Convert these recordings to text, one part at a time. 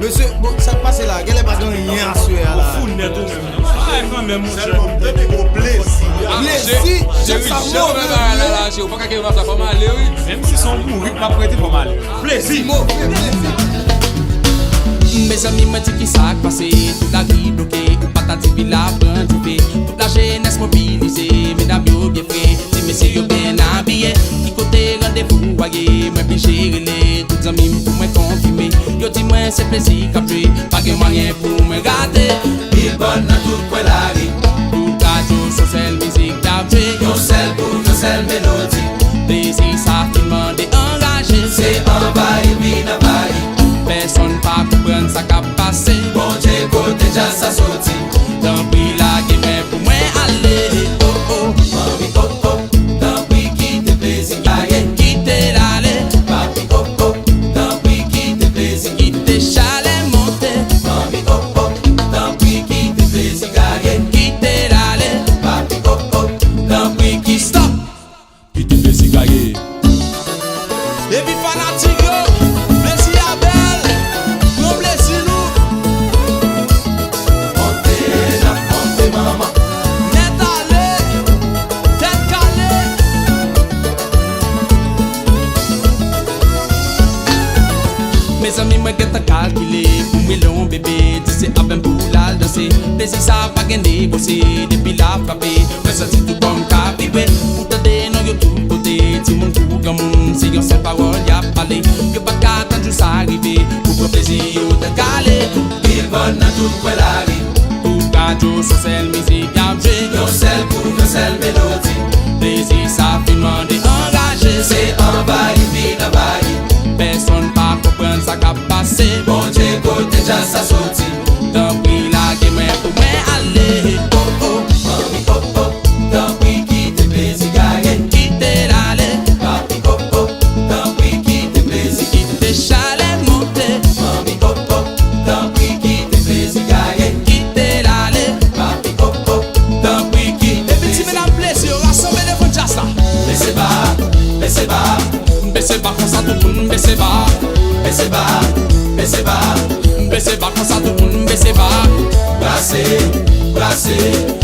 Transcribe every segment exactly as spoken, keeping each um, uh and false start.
Mesye, bon, sa k pase la? Genlè pa gen anyen aswè a la. Ou fou nèt ou menm. Ay, kanmenm, monchè. Sèlman m tande gon plezi. Plezi, cheri, jan sa move vre. Ou pa ka kenbe m ap sa, fò m ale, wi. Menm si se yon bourik m ap prete, fò m ale. Plezi. Move plezi. Mezanmi, mwen di kisa k pase, tout lari bloke, ou pa ta di vil la pran dife. Tout lajenès mobilize, medam yo byen fre, ti mesye yo byen abiye. Ki kote randevou a ye? Mwen blije rele tout zanmi m pou mwen konfime. Yo di mwen se plezi k ap jwe, pa gen mwayen pou mwen rate. Billboard nan tout kwen lari. Tout radyo se yon sèl mizik k ap jwe. Yon sèl bout, yon sèl melodi. Plezi sa fin mande anraje. Se anvayi, vin anvayi. Pèsonn pa konprann sa k ap pase. Bondye, kote djaz sa soti? Tanpri lage men pou mwen ale. Oh, oh. Manmi, oh, oh. Tanpri kite plezi gaye. Kite l ale. Papi, oh, oh. Tanpri kite plezi, kite chalè monte. Manmi, oh, oh. Tanpri kite plezi gaye. Kite l ale. Papi, oh, oh. Tanpri ki stop. Kite plezi gaye. Epi fanatik yo, plezi a bèl, pran plezi nou. Monte, n ap monte, manman. Nèt ale, tèt kale. Mezanmi, mwen gentan kalkile pou m rele yon bebe, di se avè m pou l al danse. Plezi sa pa gen negosye, depi l ap frape. Mwen santi tout kò m ka vibre. Ou tande non yo tout kote, timoun kou granmoun, se yon sèl pawòl y ap pale. Yo pa t ka tann jou sa rive, pou pran plezi yo tèt kale. Billboard nan tout kwen lari. Tout radyo se yon sèl mizik y ap jwe. Yon sèl bout, yon sèl melodi. Plezi sa fin mande anraje. Se anvayi, vin anvayi. Pèsonn pa konprann sa k ap pase. Bondye, kote djaz sa soti? Tanpri lage men pou mwen ale. Oh, oh. Manmi, oh, oh. Tanpri kite plezi gaye. Kite l ale. Papi, oh, oh. Tanpri kite plezi. Kite chalè monte. Manmi, oh, oh. Tanpri kite plezi gaye. Kite l ale. Papi, oh, oh. Tanpri kite plezi. Epi ti medam plezi yo, rasanble devan djaz la. Bese ba, bese ba. Bese ba konsa tout moun, bese ba. Bese ba, bese ba. Bese ba konsa tout moun, bese ba. Brase, brase.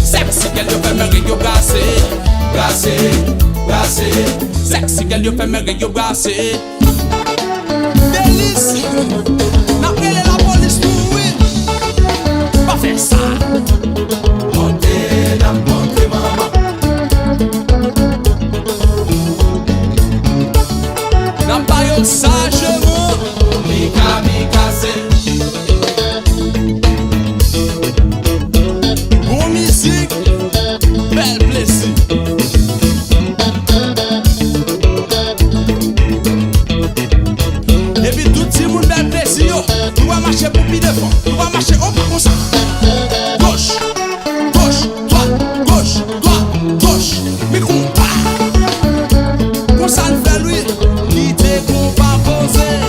Sexy girl yo fè mèg yo brase. Brase, brase. Sexy girl yo fè mèg yo brase. Delis, n ap rele lapolis pou ou, wi. Pa fè sa. Monte, n ap monte, manman. N ap ba yo sajman. Mika, mikase. Bon mizik, bèl plezi. Epi tout timoun bèl plezi yo, nou va mache pou pi devan. Nou va mache, opa, konsa. Goch, goch, dwat, goch, dwat, goch. Mi konpa. Konsa n fè l, wi. Kite konpa poze.